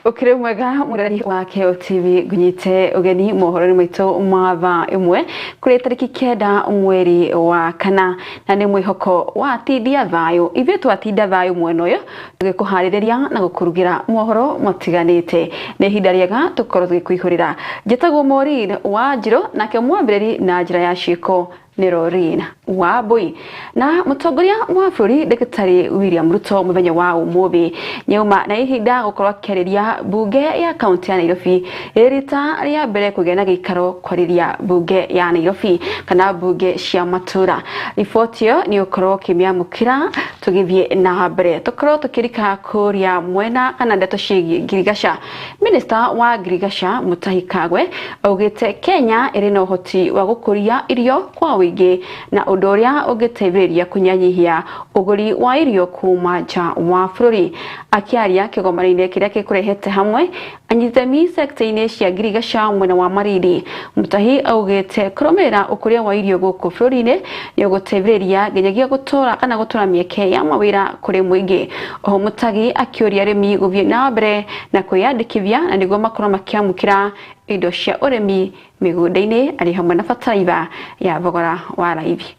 Ukiri mwega murari wa KOTV, ngunyite ugeni mohoro-inĩ maitũ ma thaa 1 kũrĩ tarĩki 9 mweri wa 4, na nĩ mwĩhoko wa tindia thayũ. Ithuĩ twatinda thayũ mwena ũyũ tũgĩkũharĩrĩria na gũkũrugĩra mohoro matiganĩte. Nĩ ihinda rĩega tũkorwo tũgĩkũihũrĩra. Njĩtagwo Maureen Wanjirũ, nake mwambĩrĩri na njĩra ya ciĩko nĩ Lorraine Wambui. Na mũtongoria wa bũrũri Ndagĩtarĩ William Ruto mũthenya wa ũmũthĩ nĩauma na ihinda gũkorwo akĩarĩria mbunge ya kaunti ya Nairobi, rĩrĩ rita rĩa mbere kũgĩa na gĩikaro kwarĩria mbunge ya Nairobi kana mbunge cia matũra. Riboti ĩyo nĩ ũkorwo ũkĩmĩamũkĩra tũgĩthiĩ na mbere. Tũkorwo tũkĩrika kũrĩa mwena kana ndeto ciĩgiĩ ngirigaca. Minista wa ngirigaca Mutahi Kagwe augĩte Kenya ĩrĩ na ũhoti wa gũkũria irio kwa ũingĩ, na ũndũ ũrĩa ũngĩteithĩrĩria kũnyihanyihia ũgũri wa irio kuma nja wa bũrũri. Akĩaria kĩgomano-inĩ kĩrĩa gĩkũrehete hamwe anyitami sekta-inĩ cia ngirigaca mwena wa Marindi, Mutahi augĩte kũrũmĩrĩra ũkũria wa irio gũkũ bũrũri-inĩ nĩ ũgũteithĩrĩria nginyagia gũtũra kana gũtũra mĩeke ya mawĩra kũrĩ mũingĩ. Oho Mutagi akĩũria arĩmi gũthiĩ na mbere na kwĩyandĩkithia na nĩguo makorwo makĩamũkĩra indo cia ũrĩmi mĩgũnda-inĩ, arĩ hamwe na bataraitha ya thogora wa raithi.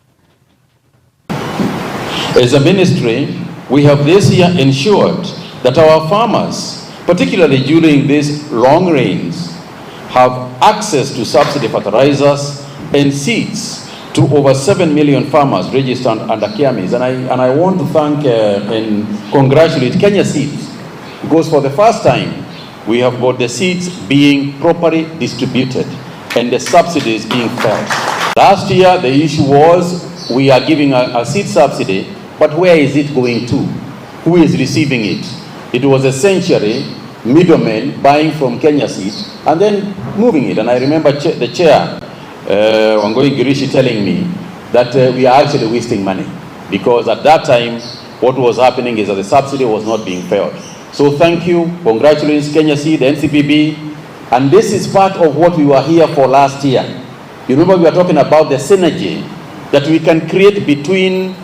As a ministry, we have this year ensured that our farmers, particularly during these long rains, have access to subsidy fertilizers and seeds to over 7 million farmers registered under KERMIS. And I want to thank and congratulate Kenya Seeds, because for the first time, we have got the seeds being properly distributed and the subsidies being felt. Last year, the issue was we are giving a seed subsidy, but where is it going to? Who is receiving it? It was essentially middlemen buying from Kenya Seed and then moving it. And I remember the chair, Wangui Ngirici, telling me that we are actually wasting money, because at that time, what was happening is that the subsidy was not being felt. So thank you, congratulations Kenya Seed, NCPB, and this is part of what we were here for last year. You remember we were talking about the synergy that we can create between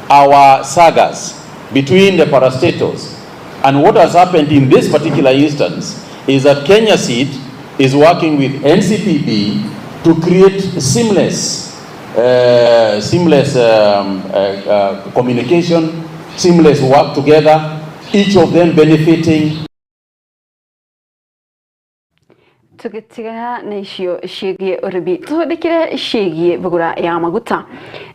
our sagas, between the parastatals. And what has happened in this particular instance is that Kenya Seed is working with NCPB to create seamless communication, seamless work together, each of them benefiting. Tũgĩtigana na icio ciĩgiĩ ũrĩmi, tũhũthĩkĩre ciĩgiĩ thogora ya maguta.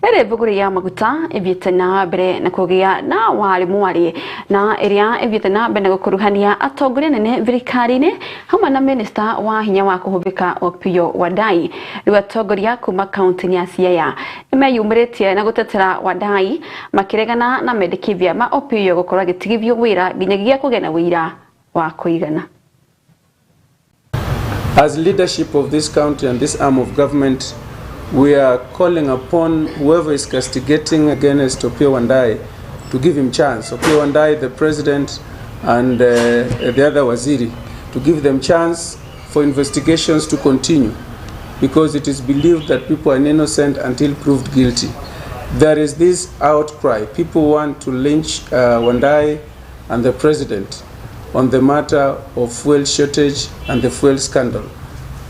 Ĩrĩ thogora ya maguta ĩthiĩte na mbere na kũgĩa na warĩ mwarĩ, na ĩrĩa ĩthiĩte na mbere na gũkuruhania atongoria nene thirikari-inĩ hamwe na minista wa hinya wa kũhũthĩka Opiyo Wandayi. Rĩu atongoria kuma kaunti ya Siaya nĩmeyumĩrĩtie na gũtetera Wandayi, makĩregana na mendekithia ma Opiyo gũkorwo agĩtigithio wĩra nginyagia kũgĩa na wĩira wa kũigana. As leadership of this county and this arm of government, we are calling upon whoever is castigating against Opiyo Wandayi to give him chance. Opiyo Wandayi, the president, and the other waziri, to give them chance for investigations to continue, because it is believed that people are innocent until proved guilty. There is this outcry. People want to lynch Wandayi and the president on the matter of fuel shortage and the fuel scandal.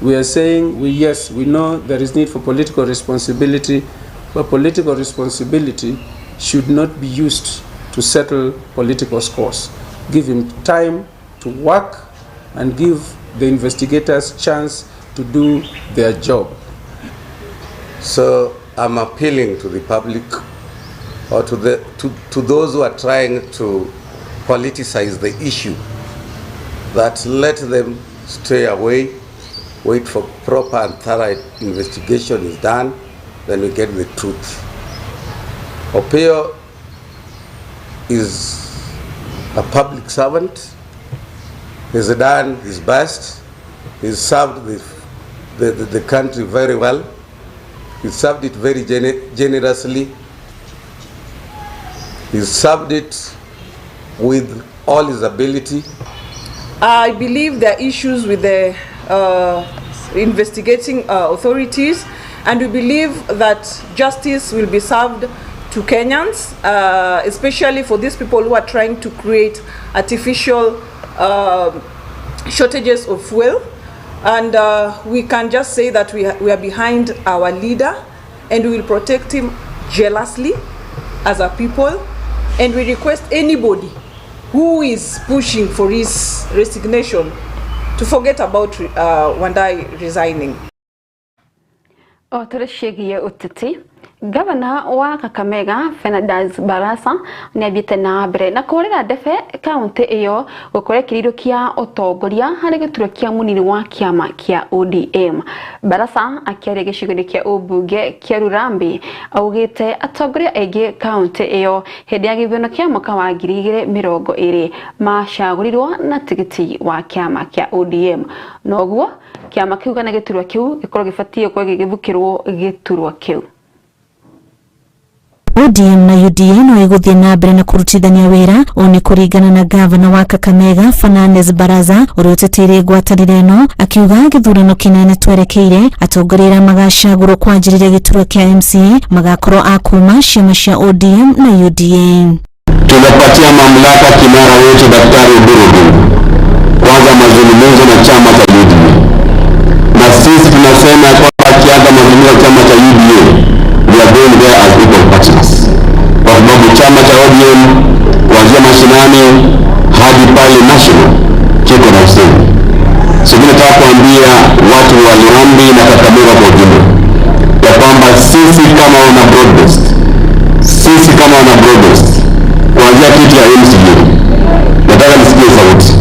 We are saying, yes, we know there is need for political responsibility, but political responsibility should not be used to settle political scores. Give him time to work and give the investigators chance to do their job. So I'm appealing to the public, or to those who are trying to politicize the issue, that let them stay away, wait for proper and thorough investigation is done, then we get the truth. Opiyo is a public servant. He's done his best. He's served the country very well. He served it very generously. He served it with all his ability. I believe there are issues with the investigating authorities, and we believe that justice will be served to Kenyans, especially for these people who are trying to create artificial shortages of fuel. And we can just say that we are behind our leader, and we will protect him jealously as a people. And we request anybody who is pushing for his resignation to forget about Wandayi resigning. O tũrĩciĩgiĩ ũteti, Gavana wa Kakamega Fernandes Barasa nĩathiĩte na mbere na kũhũrĩra ndebe kaunti ĩyo gũkorwo ĩkĩrĩirwo kĩa ũtongoria harĩ gĩturwa kĩa mũnini wa kĩama kĩa ODM. Barasa akĩaria gĩcigo-inĩ kĩa ũmbunge kĩa Lurambi augĩte atongoria aingĩ kaunti ĩyo hĩndĩ ya gĩthurano kĩa mwaka wa 2020 macagũrirwo na tigiti wa kĩama kĩa ODM, noguo kĩama kĩu kana gĩturwa kĩu gĩkorwo gĩbatiĩ gũkorwo gĩgĩthukĩrwo gĩturwa kĩu. ODM na UDA no ĩgũthiĩ na mbere na kũrutithania wĩra. Ũũ nĩ kũringana na gavana wa Kakamega Fernandes Barasa, ũrĩa ũteteire ngwatanĩro ĩno, akiuga gĩthurano kĩnene twerekeire atongoria arĩa magacagũrwo kwanjĩrĩria gĩturwa kĩa MCA magakorwo a kuma ciama cia ODM na UDA. Tunapatia mamlaka kinara wetu Daktari Oburu Odinga kwanza mazungumzo na chama cha UDA, na sisi tunasema kwamba akianza mazungumzo na chama cha UDA, we are going there as equal partners, kwa sababu chama cha ODM kuanzia mashinani hadi pale national kiko na usemi. So mimi nataka kuambia watu wa Lurambi na Kakamega kwa ujumla ya kwamba sisi kama wana broad-based, sisi kama wana broad-based, kuanzia kiti ya MCA, nataka nisikie sauti,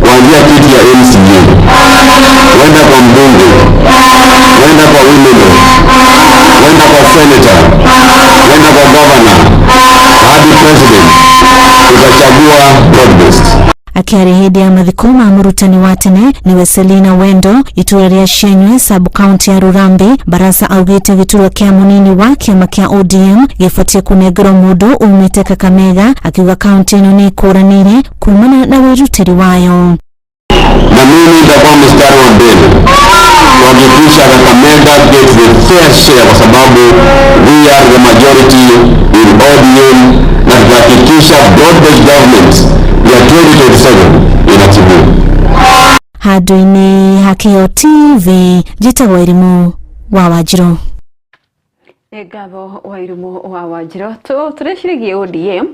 kuanzia kiti ya MCA wenda kwa mbunge, wenda kwa women rep, wenda kwa senator, wenda kwa governor hadi president, tutachagua broad-based. Akĩaria hĩndĩ ya mathiko ma mũrutani wa tene nĩwe Selina Wendo, itũra rĩa Shenywe sub county ya Rurambi, Barasa augĩte gĩturwa kĩa mũnini wa kĩama kĩa ODM gĩbatiĩ kũnengerwo mũndũ umĩte Kakamega, akiuga kaunti ĩno nĩ ĩkũranĩire kumana na wĩrutĩri wayo. Na mimi nitakuwa mstari wa mbele kuhakikisha Kakamega gets the fair share, kwa sababu we are the majority in ODM, na tutahakikisha broad-based government ya 2027 inatimia. Handũ-inĩ ha Kĩo TV, njĩtagwo Irimũ wa Wanjirũ. Nĩ ngatho wa Irimũ wa Wanjirũ. Tũreciragia ODM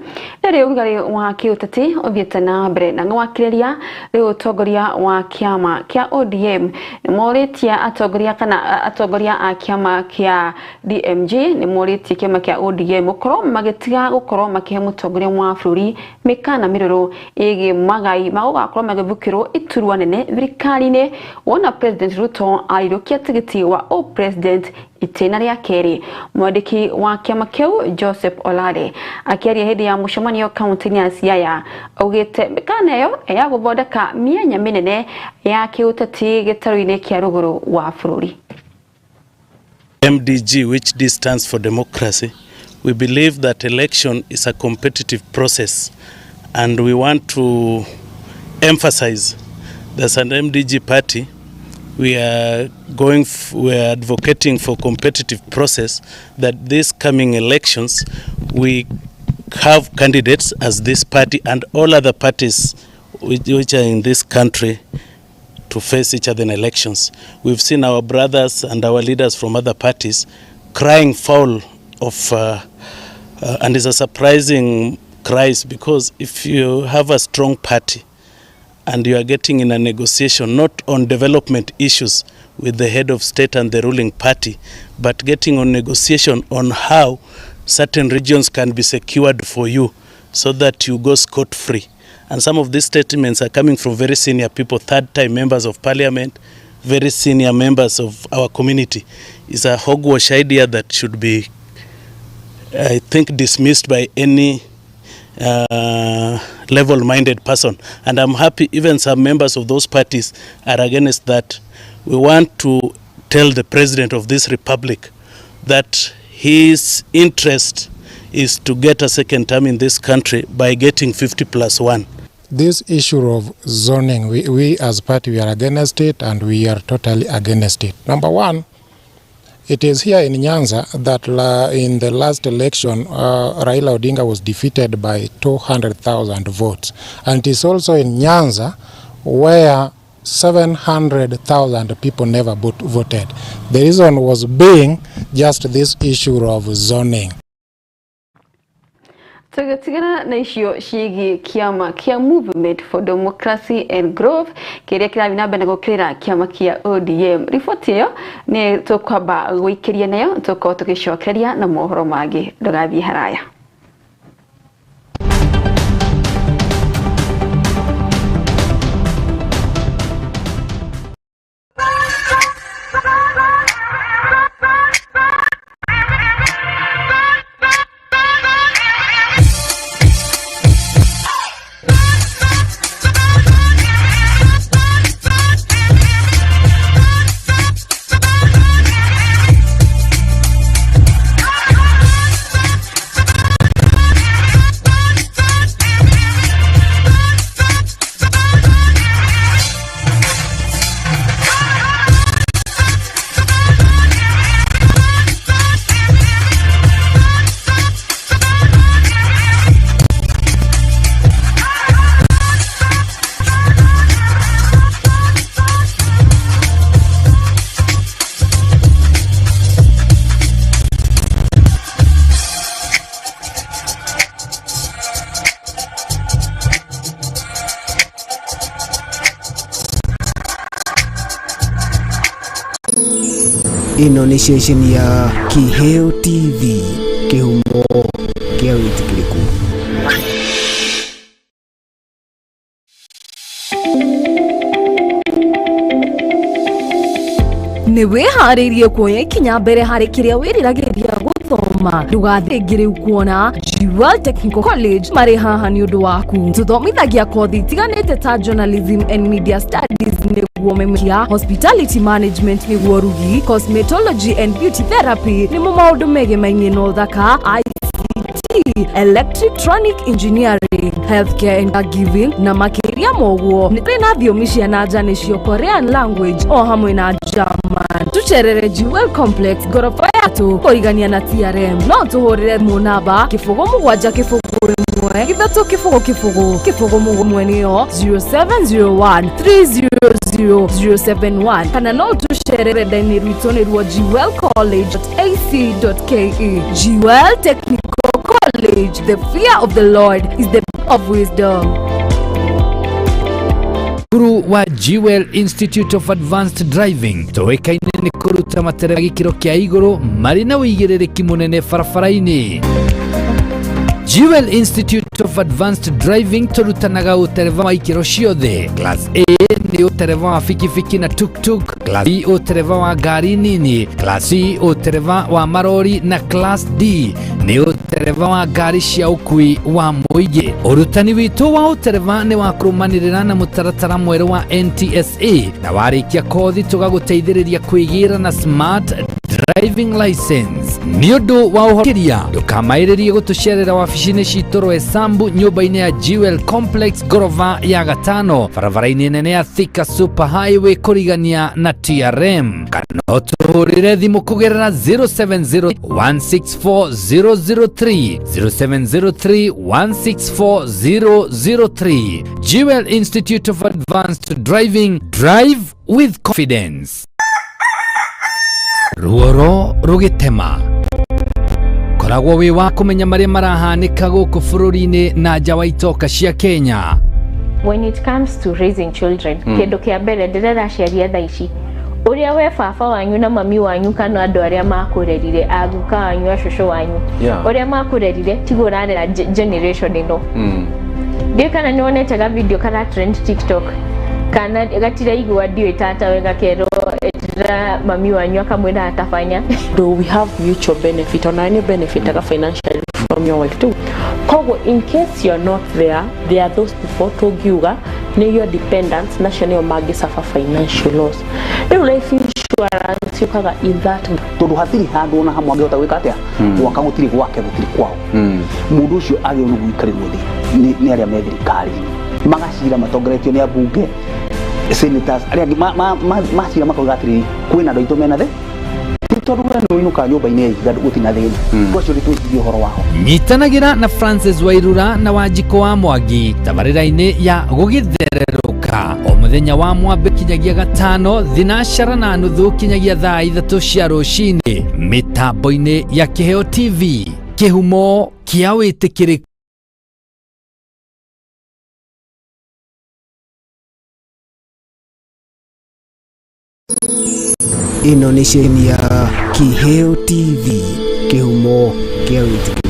na rĩu ũrugarĩ wa kĩũteti ũthiĩte na mbere na gwakĩrĩria rĩu ũtongoria wa kĩama kĩa ODM nĩ morĩtie atongoria kana atongoria a kĩama kĩa DMG nĩ morĩtie kĩama kĩa ODM gũkorwo magĩtiga gũkorwo makĩhe mũtongoria wa bũrũri mĩkana mĩrũrũ ĩgiĩ magai magũgakorwo magĩthukĩrwo iturwa nene thirikari-inĩ wona President Ruto arirũkia tigiti wa president itĩna rĩa kerĩ. Mwandĩki wa kĩama kĩu Joseph Olale akĩaria hĩndĩ ya mũcemanio kaunti-inĩ ya Siaya augĩte mĩkana ĩyo ya gũthondeka mĩanya mĩnene ya kĩũteti gĩtarũ-inĩ kĩa rũgũrũ wa bũrũri. MDG, which D stands for democracy, we believe that election is a competitive process, and we want to emphasize that as an MDG party, we are advocating for competitive process, that this coming elections we have candidates as this party and all other parties which are in this country to face each other in elections. We've seen our brothers and our leaders from other parties crying foul of, and it's a surprising cries, because if you have a strong party and you are getting in a negotiation not on development issues with the head of state and the ruling party, but getting on negotiation on how certain regions can be secured for you so that you go scot-free. And some of these statements are coming from very senior people, third-time members of parliament, very senior members of our community. It's a hogwash idea that should be, I think, dismissed by any level-minded person. And I'm happy even some members of those parties are against that. We want to tell the president of this republic that his interest is to get a second term in this country by getting 50+1. This issue of zoning, we as party, we are against it, and we are totally against it. Number one, it is here in Nyanza that in the last election, Raila Odinga was defeated by 200,000 votes. And it is also in Nyanza where 700,000 people never voted. The reason was being just this issue of zoning. Tũgĩtigana na icio ciĩgiĩ kĩama kĩa Movement for Democracy and Growth kĩrĩa kĩrathiĩ na mbere na gũkĩrĩra kĩama kĩa ODM. Riboti ĩyo nĩ tũkwamba gũikĩria nayo, tũkorwo tũgĩcokereria na mohoro mangĩ. Ndũgathiĩ haraya. Ĩno nĩ ceceni ya Kiheo TV, kĩhumo kĩa wĩtĩkĩrĩku. Nĩ wĩharĩirie kuoya ikinya mbere harĩ kĩrĩa wĩriragĩria gũthoma? Ndũgathiĩ rĩngĩ rĩu kuona Jewel Technical College marĩ haha nĩ ũndũ waku. Tũthomithagia kothi itiganĩte ta journalism and media studies nĩguo memekia, hospitality management nĩguo rugi, cosmetology and beauty therapy nĩmo maũndũ megemainie na ũthaka, ICT, electronic engineering, healthcare and caregiving na makĩria moguo. Nĩ tũrĩ na thiomi cia na nja nĩcio Korean language o hamwe na German. Tũcerere Jewel Complex ngoroba ya tũ kũrigania na TRM. No tũhũrĩre thimũ namba 0 7 0 1 3 0 0 0 0 nĩyo 0701 300 071, kana no tũcerere rũrenda-inĩ rwitũ nĩruo jewelcollege.ac.ke. Jewel Technical College, the fear of the Lord is the of wisdom. Cukuru wa Jewel Institute of Advanced Driving tũĩkaine nĩ kũruta matereba gĩkĩro kĩa igũrũ marĩ na ũigĩrĩrĩki mũnene barabara-inĩ. Jewel Institute of Advanced Driving tũrutanaga ũtereba wa ikĩro ciothe. Class A nĩ ũtereba wa bikibiki na tuktuk, Class B ũtereba wa ngari nini, Class C ũtereba wa marori na Class D nĩ ũtereba wa ngari cia ũkui wa mũingĩ. Ũrutani witũ wa ũtereba nĩ wa kũrũmanĩrĩra na mũtaratara mwerũ wa NTSA, na warĩkia kothi tũgagũteithĩrĩria kwĩgĩra na smart driving license. Nĩ ũndũ wa ũhoro ndũkamaĩrĩrie gũtũcerera wabici-inĩ citũ Roysambu, nyũmba-inĩ ya Jewel Complex, ngorova ya gatano, barabara-inĩ nene ya Thika Super Highway kũrigania na TRM, kana ũtũhũrĩre thimũ kũgerera 070 164 003, 0703 164 003. Jewel Institute of Advanced Driving, drive with confidence. Ruoro rũgĩtema, koragwo wĩ wa kũmenya marĩa marahanĩka gũkũ bũrũri-inĩ na nja wa itoka cia Kenya. When it comes to raising children, kĩndũ kĩa mbere ndĩrera aciari a thaa ici, ũrĩa we baba wanyu na mami wanyu kana andũ arĩa makũrerire, aguka wanyu, acũcũ wanyu, ũrĩa makũrerire tiguo ũrarera generation ĩno. Ndiũĩ kana nĩ wonete ga video kara trend TikTok, kana gatiraigua ndiũĩ tata we gakerwo etĩra mami wanyu akamwĩra atafanya. Do we have mutual benefit? Ona nĩ benefitaga financially from your wife too. Koguo in case you're not there, there are those people tũngiuga nĩ your dependents, nacio nĩo mangĩ suffer financial loss. Rĩu life insurance yũkaga in that. Tondu hatirĩ handũ ona hamwe angĩhota gwĩka atĩa, gwaka gũtirĩ gwake, gũtirĩ kwao. Mũndũ ũcio agĩrĩirwo nĩ gũikarĩrwo thĩ nĩ arĩa me thirikari-inĩ, magacira matongoretio nĩ ambunge, senators arĩa angĩ, macira makauga atĩrĩrĩ, kwĩna andũ aitũ mena thĩ, ti tondũ we nĩ ũinũkaga nyũmba-inĩ ya ihiga gũtirĩ na thĩna. Andũ acio nĩ twĩcirie ũhoro wao. Nyitanagĩra na Francis Wairura na Wanjikũ wa Mwangi tabarĩra-inĩ ya gũgĩthererũka o mũthenya. Mũthenya wa mwambe kinyagia gatano 4:30 kinyagia thaa 3 cia rũcinĩ mĩtambo-inĩ ya Kĩheo TV, kĩhumo kĩa wĩtĩkĩrĩku. Ĩno nĩ ceceni ya Kĩheo TV, kĩhumo kĩa wĩtĩkĩrĩku.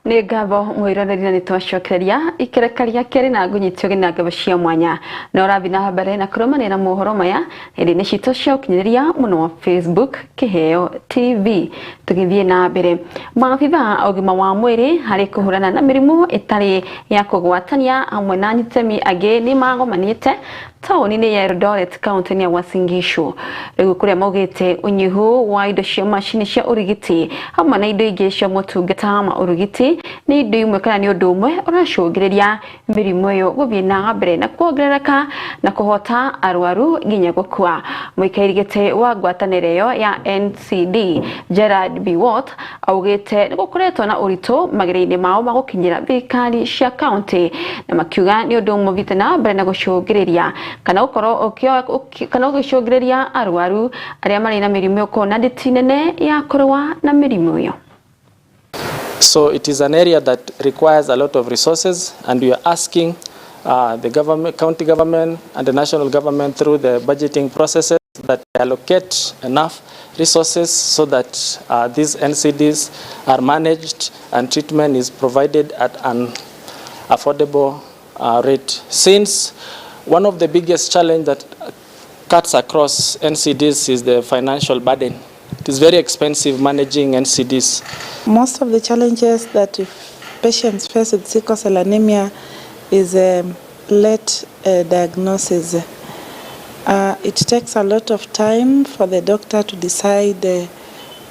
Nĩ ngatho mwĩroreri na nĩ twacokereria ikereka rĩa kerĩ na ngũnyitio na ngabo cia mwanya na ũrathiĩ na mbere na kũrũmanĩra mohoro maya hĩndĩ-inĩ citũ cia ũkinyanĩria mũno wa Facebook Kĩheo TV. Tũgĩthiĩ na mbere, maabitha a ũgima wa mwĩrĩ harĩ kũhũrana na mĩrimũ ĩtarĩ ya kũgwatania hamwe na anyitemi angĩ nĩ magomanĩte taũni-inĩ ya Eldoret kaunti-inĩ ya Uasin Gishu rĩu kũrĩa maugĩte ũnyihu wa indo cia macini cia ũrigiti hamwe na indo ingĩ cia motungata ma ũrigiti nĩ indo imwe kana nĩ ũndũ ũmwe ũracũngĩrĩria mĩrimũ ĩyo gũthiĩ na mbere na kuongerereka na kũhota arwaru nginya gũkua. Mũikarĩri gĩtĩ wa ngwatanĩro ĩyo ya NCD Gerard Biwott augĩte nĩ gũkoretwo na ũritũ magerio-inĩ mao ma gũkinyĩra thirikari cia kaunti na makiuga nĩ ũndũ ũmwe ũthiĩte na mbere na gũcũngĩrĩria kana gũkorwo kana ũgĩcũngĩrĩria arwaru arĩa marĩ na mĩrimũ ĩyo na nditi nene ya kũrũa na mĩrimũ ĩyo. So it is an area that requires a lot of resources, and we are asking the government, county government and the national government through the budgeting processes that they allocate enough resources so that these NCDs are managed and treatment is provided at an affordable rate. Since one of the biggest challenge that cuts across NCDs is the financial burden. It is very expensive managing NCDs. Most of the challenges that patients face with sickle cell anemia is late diagnosis. It takes a lot of time for the doctor to decide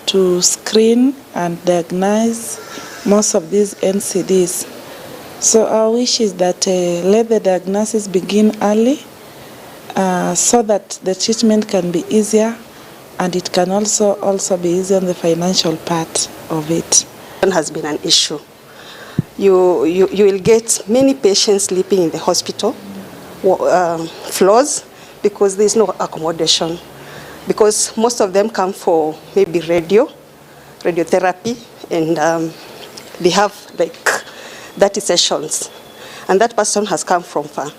to screen and diagnose most of these NCDs. So our wish is that let the diagnosis begin early so that the treatment can be easier, and it can also be easier on the financial part of it. It has been an issue. You will get many patients sleeping in the hospital floors because there is no accommodation, because most of them come for maybe radiotherapy, and they have like 30 sessions, and that person has come from far.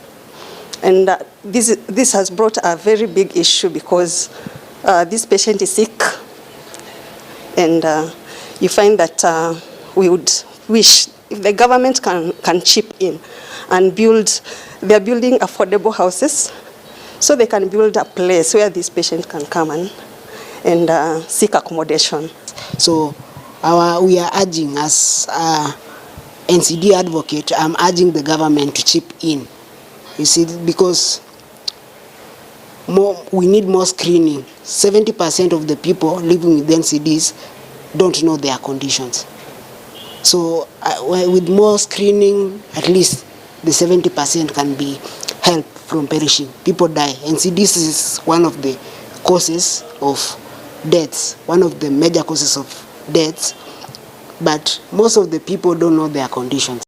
And this has brought a very big issue because this patient is sick, and you find that we would wish if the government can chip in and build, they are building affordable houses, so they can build a place where this patient can come and seek accommodation. So we are urging, as NCD advocate, I'm urging the government to chip in. You see, because we need more screening. 70% of the people living with NCDs don't know their conditions. So with more screening, at least the 70% can be helped from perishing. People die. NCDs is one of the causes of deaths, one of the major causes of deaths, but most of the people don't know their conditions.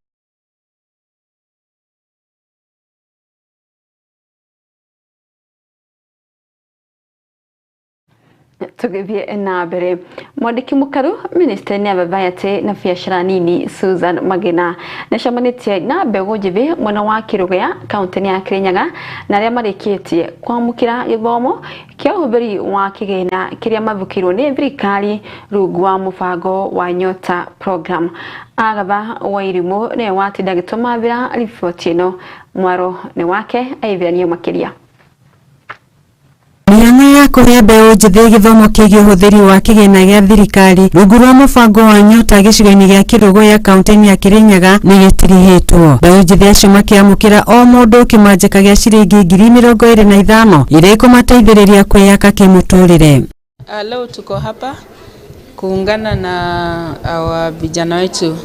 Tũgĩthiĩ na mbere, mwandĩki mũkaru ministry-inĩ ya Vabayatĩ na biacara nini Susan Magina nĩacemanĩtie na mbegũ njĩthĩ mwena wa Kĩrũgĩa kaunti-inĩ ya Kĩrĩnyaga na arĩa marĩkĩtie kwamũkĩra gĩthomo kĩa ũhũthĩri wa kĩgĩna kĩrĩa mathukĩirwo nĩ thirikari rungu wa mũbango wa Nyota Program. Agatha Wairimũ nĩwe watinda agĩtũmathĩra riboti ĩno, mwaro nĩ wake aithĩranie makĩria. Mĩhang'o ya kũhe mbeũ njĩthĩ gĩthomo kĩgiĩ ũhũthĩri wa kĩgĩna gĩa thirikari rungu rwa mũbango wa Nyota gĩcigo-inĩ gĩa Kĩrũgũya kaunti-inĩ ya Kĩrĩnyaga nĩ gĩtirihĩtwo. Mbeũ njĩthĩ acio makĩamũkĩra o mũndũ kĩmanjĩka gĩa ciringi 25,000 iria ikũmateithĩrĩria kwĩyaka kĩmũtũrĩre. Leo tuko hapa kuungana na our vijana wetu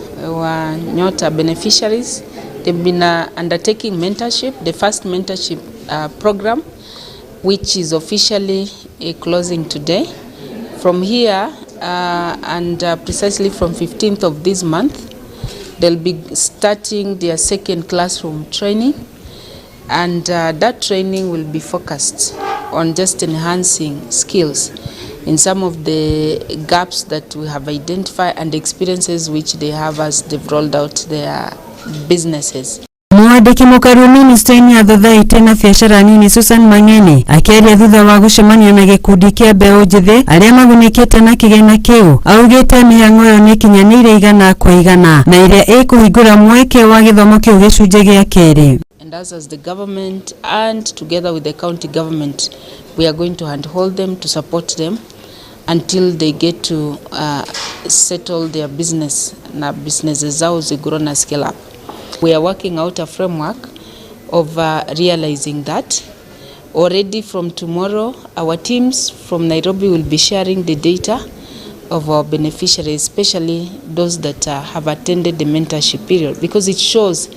wa Nyota beneficiaries. They've been undertaking mentorship, the first mentorship program. which is officially closing today. From here, and precisely from 15th of this month, they'll be starting their second classroom training, and that training will be focused on just enhancing skills in some of the gaps that we have identified and experiences which they have as they've rolled out their businesses. Mwandĩki mũkaru ministry-inĩ ya thothaitĩ na biacara nini Susan Mang'eni akĩaria thutha wa gũcemania na gĩkundi kĩa mbeũ njĩthĩ arĩa magunĩkĩte na kĩgĩna kĩu augĩte mĩhang'o ĩyo nĩĩkinyanĩire 100% na ĩrĩa ĩkũhingũra mweke wa gĩthomo kĩu gĩcunjĩ gĩa kerĩ. And us as the government and together with the county government, we are going to handhold them to support them until they get to settle their business na businesses zao zigrow na scale up. We are working out a framework of realizing that. Already from tomorrow, our teams from Nairobi will be sharing the data of our beneficiaries, especially those that have attended the mentorship period, because it shows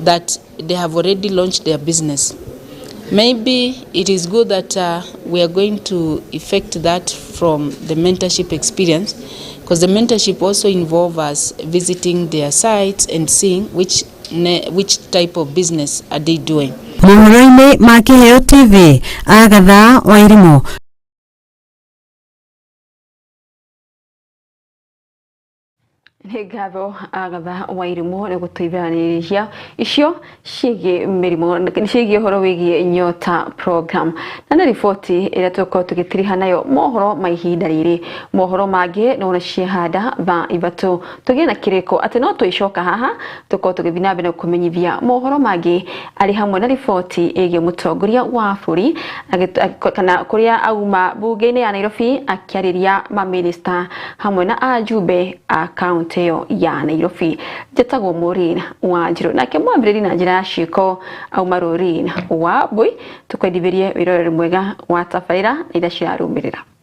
that they have already launched their business. Maybe it is good that we are going to effect that from the mentorship experience, because the mentorship also involves us visiting their sites and seeing which type of business are they doing. Mohoro-inĩ ma Kĩheo TV, Agatha Wairimu. Nĩ ngatho Agatha Wairimu nĩ gũtũithanĩria icio ciĩgiĩ mĩrimũ ciĩgiĩ ũhoro wĩgiĩ Nyota program na nĩ riboti ĩrĩa tũgũkorwo tũgĩtiriha nayo mohoro ma ihinda rĩrĩ. Mohoro mangĩ no ciehanda thaa 3 tũgĩe na kĩrĩko atĩ no twĩcoka haha tũkorwo tũgĩthiĩ na mbere kũmenyithia mohoro mangĩ arĩ hamwe na riboti ĩgiĩ mũtongoria wa bũrũri kana kũrĩa auma bunge-inĩ ya Nairobi akĩarĩria mamĩnĩsta hamwe na ajumbe a kaunti ya Nairobi. Njĩtagwo Maureen Wanjiru nake mwambĩrĩri na njĩra ya ciĩko auma Maureen wa Mbui. Tũkwendithĩrie wĩroreri mwega wa tabarĩra na iria cirarũmĩrĩra.